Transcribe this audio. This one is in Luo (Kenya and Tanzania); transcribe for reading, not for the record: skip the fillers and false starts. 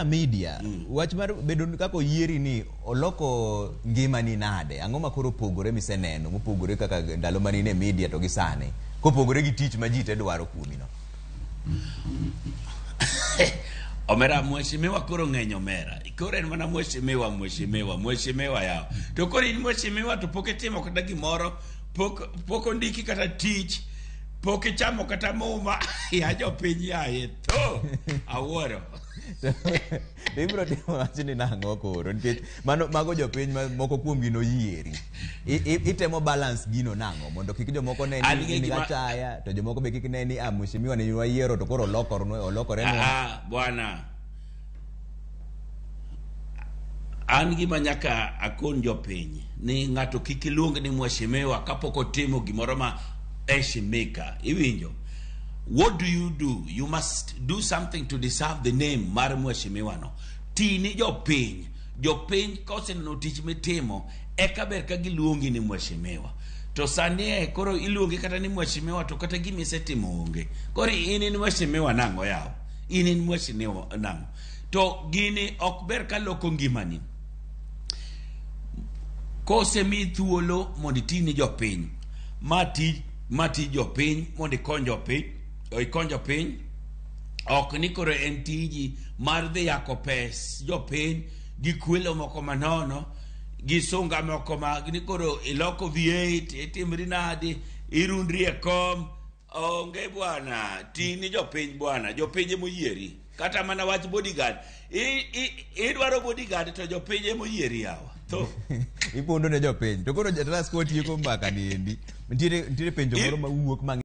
Media, wach mar bedo kaka oyieri ni oloko ngimani nade? Ang'o ma koro opogore miseneno mopogore kaka ndalo mane in e media to gi sani? Kopogore gi tich ma ji te dwaro kuomi no. Omera mheshimiwa koro ng'eny omera. Koro en mana mheshimiwa, mheshimiwa, mheshimiwa yawa. To koro in mheshimiwa to pok itimo kata gimoro, pok pok ondiki kata tich, pok ichamo kata muma. Ya jopiny yaye tho. Awuoro. To ibiro timo wachni nang'o koro nikech mano mago jopiny ma moko kuomgi noyieri. Itemo balance gino nang'o mondo kik jomoko ne An ni gi in gima- gachaya to jomoko be kik ne ni ah mheshimiwa ne wayiero to koro olokore olokorenwa. Ah, bwana. An gima nyaka akon jopiny ni ng'ato kik iluong ni mheshimiwa kapok otimo gimoro ma heshimika. Iwinjo? What do you do? You must do something to deserve the name mar mheshimiwa no. Ti ni jopiny. Jopiny koseneno tich mitimo, eka ber ka giluongi ni mheshimiwa. To sani e koro iluongi kata ni mheshimiwa to kata gima isetimo onge. Koro in in mheshimiwa nang'o yawa? In in mheshimiwa nang'o? To gini ok ber ka loko ngimani. Kosemi thuolo mondo iti ni jopiny, ma tij ma tij jopiny mondo ikony jopiny, ikony jopiny, ok ni koro en tiji mar dhi yako pes jopiny gi kwelo moko manono gi sunga moko ma ni koro iloko V8 itimri nadi irundri e kom onge bwana ti ni jopiny bwana jopiny emoyieri kata mana wach bodyguard idwaro bodyguard to jopiny emoyieri yawa tho Ipondo ne jopiny. To koro Jatlas kwatieko mbaka ni endi, nitiere nitiere penjo moro mawuok mang'eny.